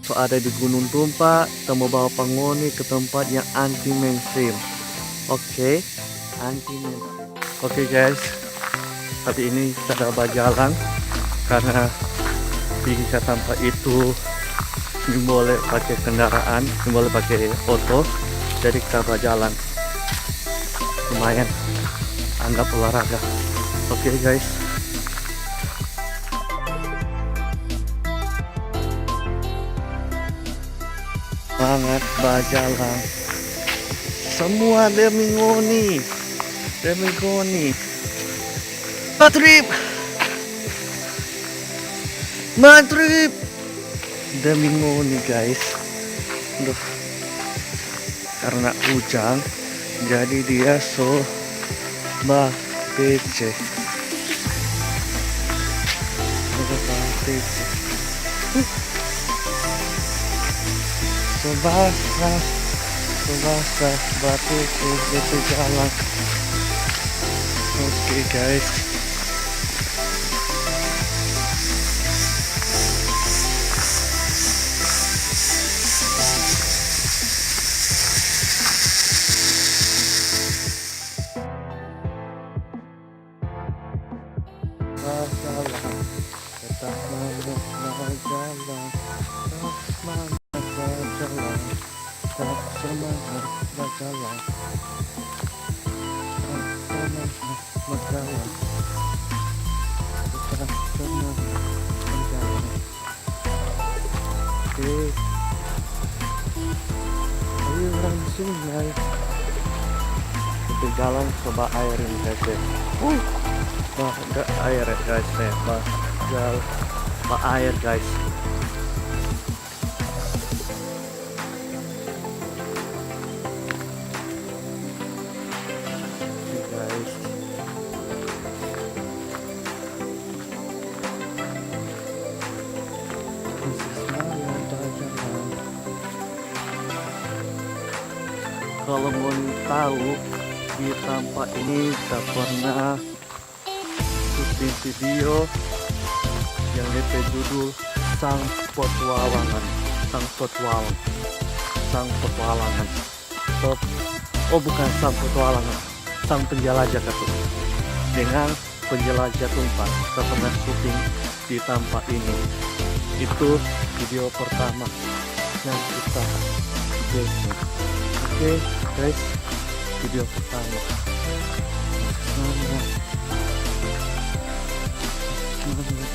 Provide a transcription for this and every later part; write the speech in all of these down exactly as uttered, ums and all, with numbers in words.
So ada di Gunung Tumpa, kita mo bawa pa ngoni ke tempat yang anti mainstream. Oke, anti mainstream. Oke guys, hari ini kita ada bajalang karena pigi ka tampa itu nimbole pake kendaraan, nimbole pake oto, jadi kita bajalang. Lumayan anggap olahraga. Oke guys. Semangat bajalang. Semua demi ngoni. Demi ngoni. Matrip. Matrip. Demi ngoni, guys. Duh. Karena ujang, jadi dia so ba pece. Dia ba pece. Huh. So basah, so basah, ba pece, pece jalang. Oke, guys. Bajalang, tetap semangat bajalang, tetap semangat bajalang, tetap semangat bajalang, tetap semangat bajalang, tetap semangat bajalang. Oke. Aliran sungai. Itu jalan coba air ini, guys, ya. Uh, bah, enggak air ya, guys, ya. Bah, jal-, bah, air, guys. Oke, guys. Kalau ngoni tahu, di tampa ini kita pernah syuting video yang depe judul Sang Petualangan. Sang Petualang. Sang Petualangan. Top. Oh, bukan Sang Petualangan. Sang Penjelajah katu. Dengan penjelajah Tumpa, kita pernah syuting di tampa ini. Itu video pertama yang kita bikin. Oke, guys, video pertama. Semangat. Semangat.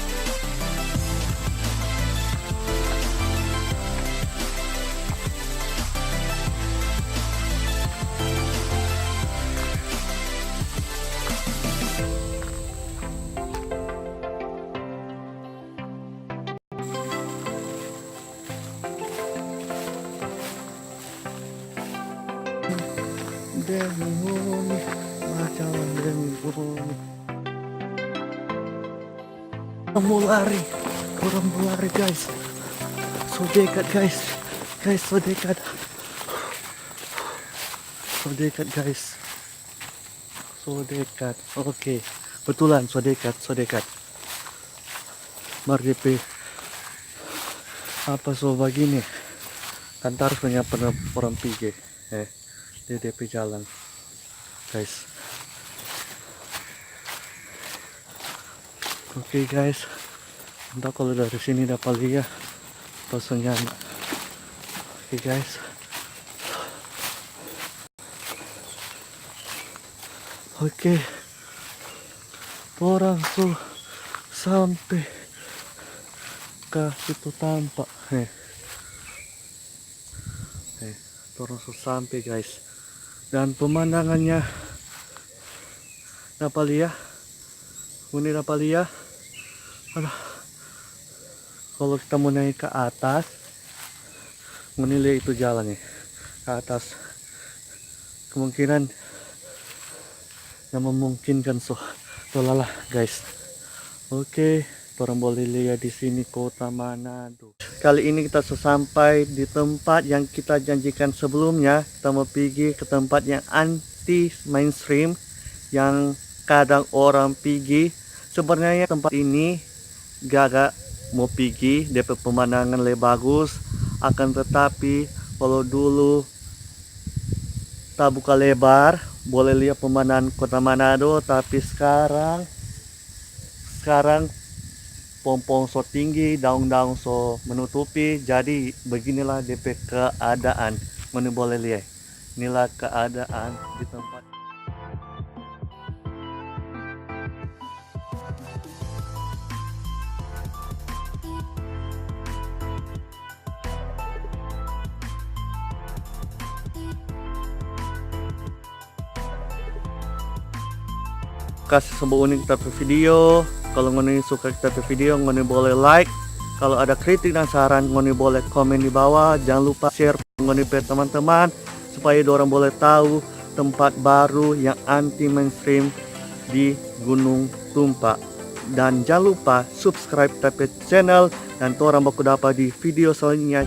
Demi ngoni, bajalang demi ngoni. Orang mo lari, orang mo lari, guys. So dekat, guys. Guys, so dekat. So dekat, guys. So dekat. Oke. Betulan, so dekat, so dekat. Mar depe apa so bagini? Kan tarus punya pernah orang pigi. Eh, dia depe jalan, guys. Oke, guys. Entah kalau dari sini dapa lia, pas nyanda. Oke, guys. Oke. Torang so sampe ka situ tampa. Eh. Eh, torang so sampe, guys. Dan pemandangannya dapa lia. Ngoni dapa lia. Aduh. Kalau kita mo naik ke atas, ngoni lia itu jalan nih ke atas. Kemungkinan yang memungkinkan so, so lala, guys. Oke, torang boleh lia di sini kota Manado. Kali ini kita so sampai di tempat yang kita janjikan sebelumnya. Kita mo pigi ke tempat yang anti mainstream, yang kadang orang pigi. Sebenarnya tempat ini gaga mo pigi, depe pemandangan le bagus, Akan tetapi, kalau dulu tabuka lebar, boleh lia pemandangan Kota Manado, tapi sekarang, sekarang pohong-pohong so tinggi, daun-daun so menutupi, jadi beginilah depe keadaan. Ngoni boleh lia, inilah keadaan di tempat. Kasih sobo unik kita pe video. Kalau ngoni suka kita pe video, ngoni boleh like. Kalau ada kritik dan saran, ngoni boleh komen di bawah. Jangan lupa share ngoni pe teman-teman supaya dorang boleh tahu tempat baru yang anti mainstream di Gunung Tumpa. Dan jangan lupa subscribe kita pe channel dan torang baku dapa di video selanjutnya.